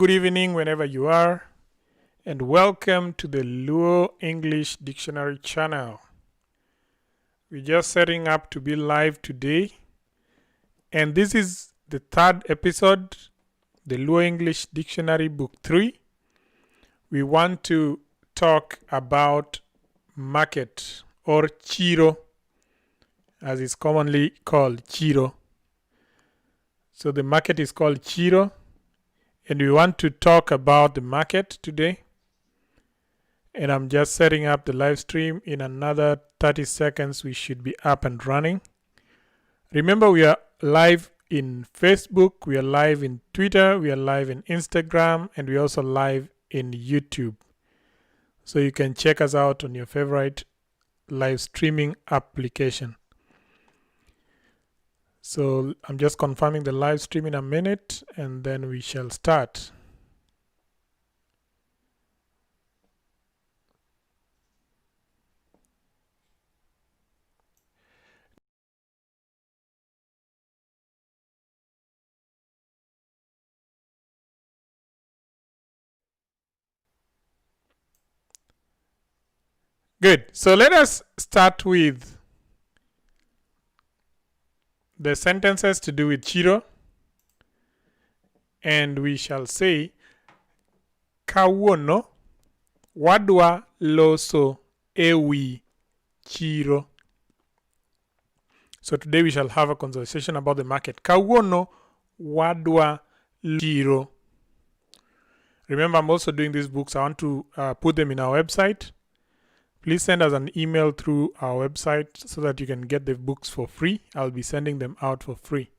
Good evening, whenever you are, and welcome to the Luo English Dictionary channel. We're just setting up to be live today, and this is the third episode, the Luo English Dictionary Book 3. We want to talk about market or chiro, as it's commonly called, chiro. So the market is called chiro, and we want to talk about the market today. And I'm just setting up the live stream. In another 30 seconds, we should be up and running. Remember, we are live in Facebook, we are live in Twitter, we are live in Instagram, and we are also live in YouTube. So you can check us out on your favorite live streaming application. So I'm just confirming the live stream in a minute, and then we shall start. Good. So let us start with the sentences to do with chiro. And we shall say, Kawuono wadwa loso ewi chiro. So today we shall have a conversation about the market. Kawuono wadwa chiro. Remember, I'm also doing these books. I want to put them in our website. Please send us an email through our website so that you can get the books for free. I'll be sending them out for free.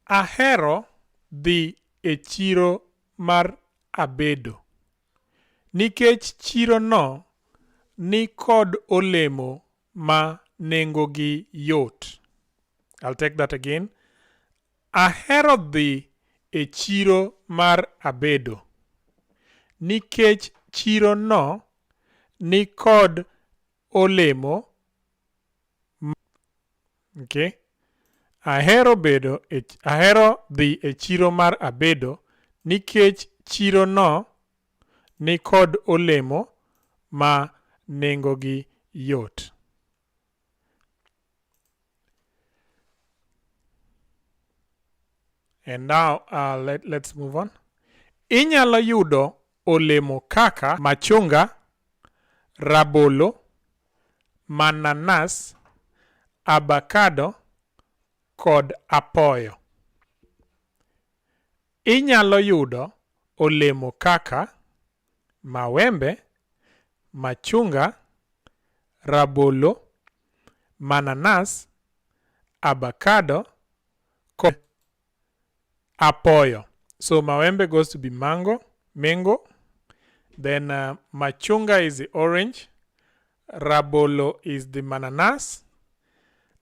Ahero dhi e chiro mar Abedo nikech chiro no ni kod olemo ma nengogi yot. I'll take that again. Ahero dhi e chiro mar Abedo nikech chiro no ni kod olemo. Okay. Ahero dhi e chiro mar Abedo nikech chiro no ni kod olemo ma nengogi yot. And now let's move on. Inyalo yudo olemo kaka machunga, rabolo, mananas, avocado kod apoyo. Inyalo yudo olemo kaka mawembe, machunga, rabolo, mananas, avocado kod apoyo. So mawembe goes to be mango. Then machunga is the orange. Rabolo is the mananas.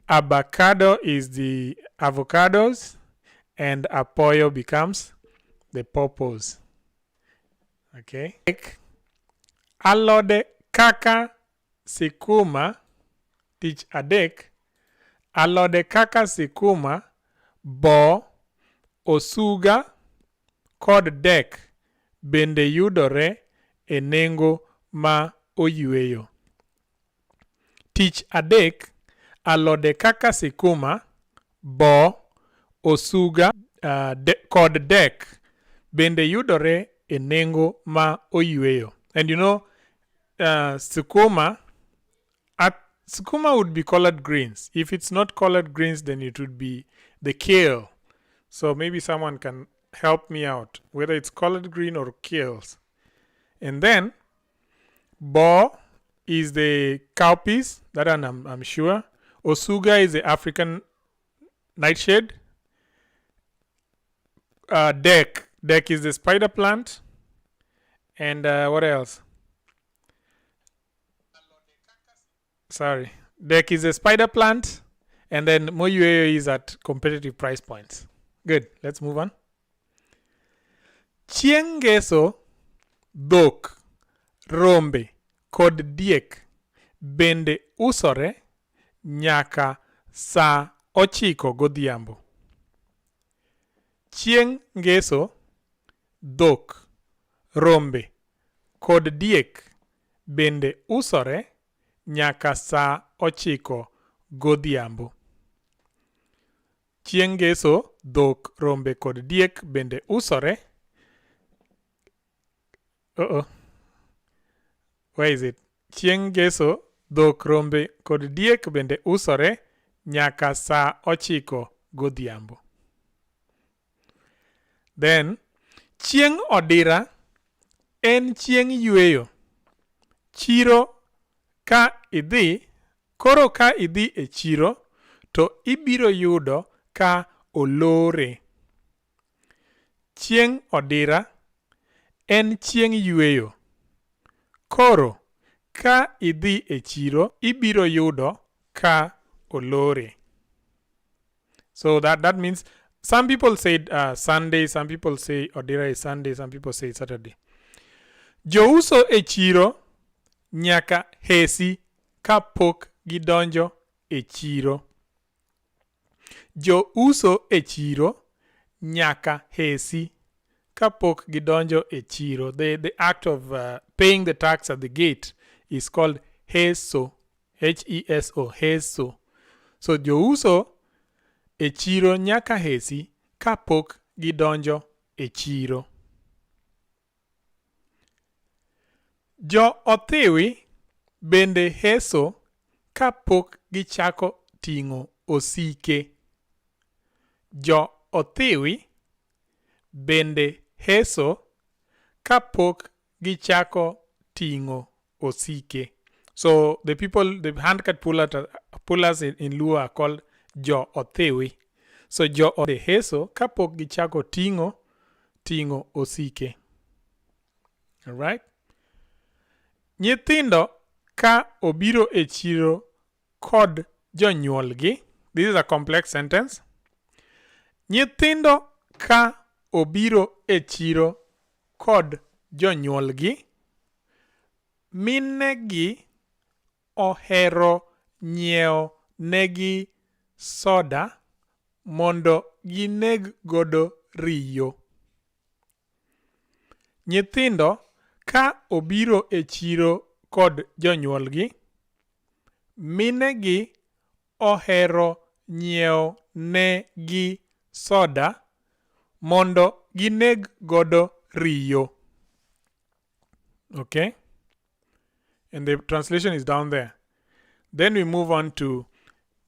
Avocado is the avocados. And apoyo becomes the pawpaws. Okay. Alode kaka sikuma tich adek. Alode kaka sikuma, bo, osuga kod dek bende yudore e nengo ma oyweyo. Tich adek, alode kaka sikuma, bo, osuga kod dek bende yudore e nengo ma oyweyo. And sukuma would be collard greens. If it's not collard greens, then it would be the kale. So maybe someone can help me out, whether it's collard green or kales. And then bo is the cowpeas, that one I'm sure. Osuga is the African nightshade. Dek. Dek is the spider plant. And what else? Sorry. Dek is a spider plant. And then Moyueyo is at competitive price points. Good. Let's move on. Chieng' ngeso, dhok, rombe kod diek bende usore nyaka saa 9 godhiambo. Chieng' ngeso. dhok, rombe kod diek bende usore nyaka saa 9 godhiambo. Chieng' ngeso dhok, rombe kod diek bende usore. Uh-oh. Where is it? Chieng' ngeso dhok, rombe kod diek bende usore nyaka saa 9 godhiambo. Then, chieng' odira en chieng' yueyo. Chiro ka idhi, koro ka idhi e chiro to ibiro yudo ka olore. Chieng' odira en chieng' yueyo. Koro ka idhi e chiro ibiro yudo ka olore. So that means some people said Sunday, some people say Odira is Sunday, some people say Saturday. Jouso e chiro nyaka hesi kapok gidonjo e chiro. Jouso e chiro nyaka hesi kapok gidonjo e chiro. The act of paying the tax at the gate is called heso. H-E-S-O, heso. So jouso e chiro nyaka hesi kapok gidonjo e chiro. Jo othiwi bende heso kapok gichako ting'o osike. Jo othiwi bende heso kapok gichako ting'o osike. So the people, the handcart pullers in Luo are called Jo Othiwi. So Jo heso kapok gichako ting'o osike. Alright? Nyithindo ka obiro e chiro kod jonyuolgi. This is a complex sentence. Nyithindo ka obiro e chiro kod jonyuolgi, minegi ohero nyiewo negi soda mondo gineg godo riyo. Nyithindo ka obiro e chiro kod jonyuolgi, minegi ohero nyiewo negi soda mondo gineg godo riyo. Okay? And the translation is down there. Then we move on to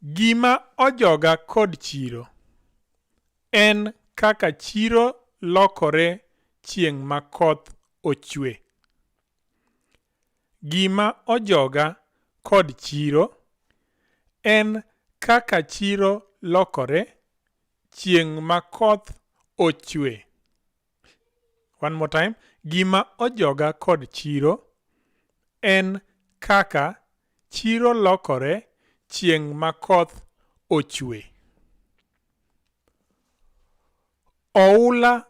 gima ojoga kod chiro. En kaka chiro lokore chieng' ma koth ochwe. Gima ojoga kod chiro en kaka chiro lokore chieng' ma koth ochwe. One more time. Gima ojoga kod chiro en kaka chiro lokore chieng' ma koth ochwe. Oula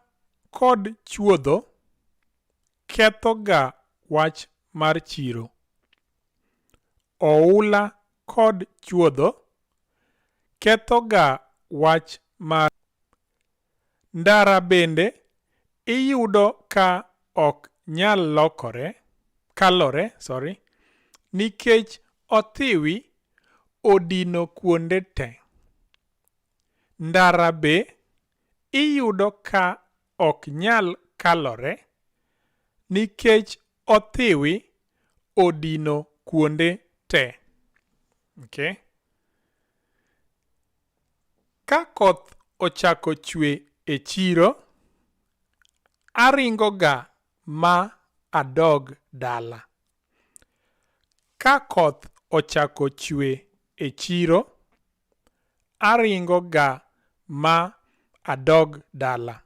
kod chuodho ketho ga wach mar chiro. Oula kod chuodho ketho ga wach mar ndara bende iyudo ka ok nyal lokore kalore sorry nikech othiwi odino kuonde te. Ndara be iyudo ka ok nyal kalore nikech othiwi odino kuonde te. Okay. Ka koth ochako chwe e chiro, aringo ga ma adog dala. Ka koth ochako chwe e chiro, aringo ga ma adog dala.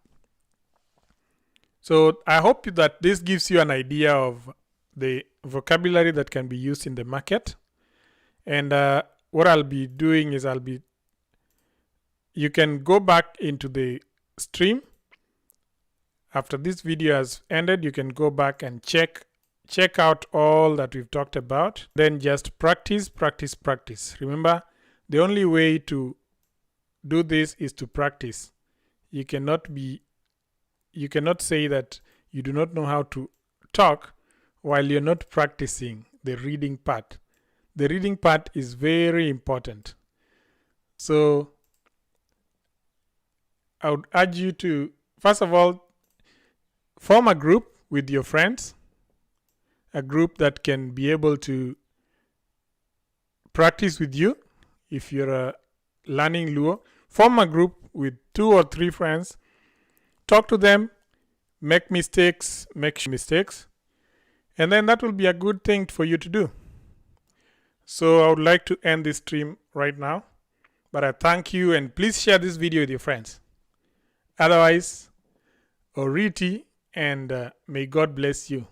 So I hope that this gives you an idea of the vocabulary that can be used in the market. And what I'll be doing is you can go back into the stream. After this video has ended, you can go back and check out all that we've talked about. Then just practice, practice, practice. Remember, the only way to do this is to practice. You cannot be You cannot say that you do not know how to talk while you're not practicing the reading part. The reading part is very important. So I would urge you to, first of all, form a group with your friends, a group that can be able to practice with you if you're learning Luo. Form a group with two or three friends, talk to them, make mistakes, make mistakes, and then that will be a good thing for you to do. So I would like to end this stream right now, but I thank you and please share this video with your friends. Otherwise, Oriti and may God bless you.